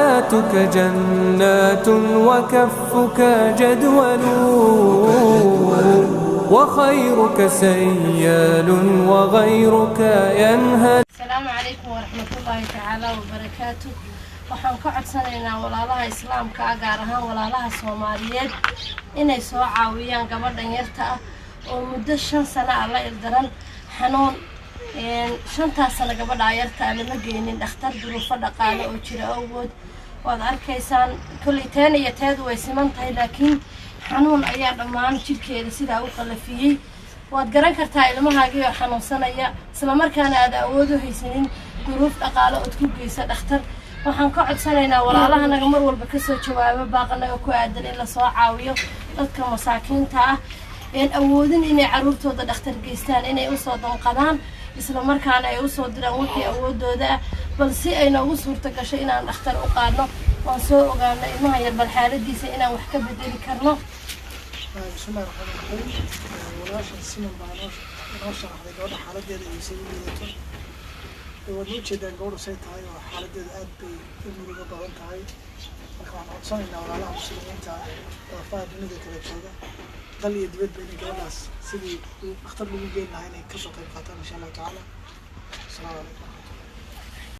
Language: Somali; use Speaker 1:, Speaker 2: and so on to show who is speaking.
Speaker 1: حياتك جنات وكفك جدول، وخيرك سيال وغيرك ينهل.
Speaker 2: Asalaamu calaykum waraxmatullaahi tacaala wabarakaatu. Waxaan ka codsanaynaa walaalaha Islaamka ah, gaar ahaan walaalaha Soomaaliyeed, inay soo caawiyaan gabadhan yarta ah oo muddo 5 sano ah la ildaran xanuun. 5-taas sano gabadhaa yarta ah lama geynin dhakhtar, duruufo dhaqaale oo jira awgood. Waad arkaysaan, kolley teen iyo teedu way siman tahay, laakiin xanuun ayaa dhammaan jidhkeeda sidaa u qalafiyey. Waad garan kartaa ilmahaagii oo xanuunsanaya, islamarkaana aad awood u haysanin duruuf dhaqaale ood ku geysa dhakhtar. Waxaan ka codsanaynaa walaalaha naga mar walba kasoo jawaabo baaqanaga ku aadan in lasoo caawiyo dadka masaakiinta ah een awoodin inay caruurtooda dhakhtar geystaan, inay usoo danqadaan, islamarkaana ay usoo diraan wixii awoodooda ah, bal si ay noogu suurta gasho inaan dhakhtar u qaadno oon soo ogaano ilmaha yar bal xaaladiisa inaan wax ka bedeli karno.
Speaker 3: Bismillahi raxmaan raxiim. Walaashan Siman baa inoo sharaxday gabadha xaaladeeda iyo say u liidato. Waad noo jeedaan gabadhu say tahay oo xaaladeedu aad bay u murugo badan tahay. Marka waxaan codsanaynaa walaalaha Muslimiinta daafaha dunida kala jooga, dal iyo dibadba, inay gabadhaas sidii dhakhtar lagu geyn lahaa inay kasoo qayb qaataan, insha Allahu tacaala. Asalaamu calaykum.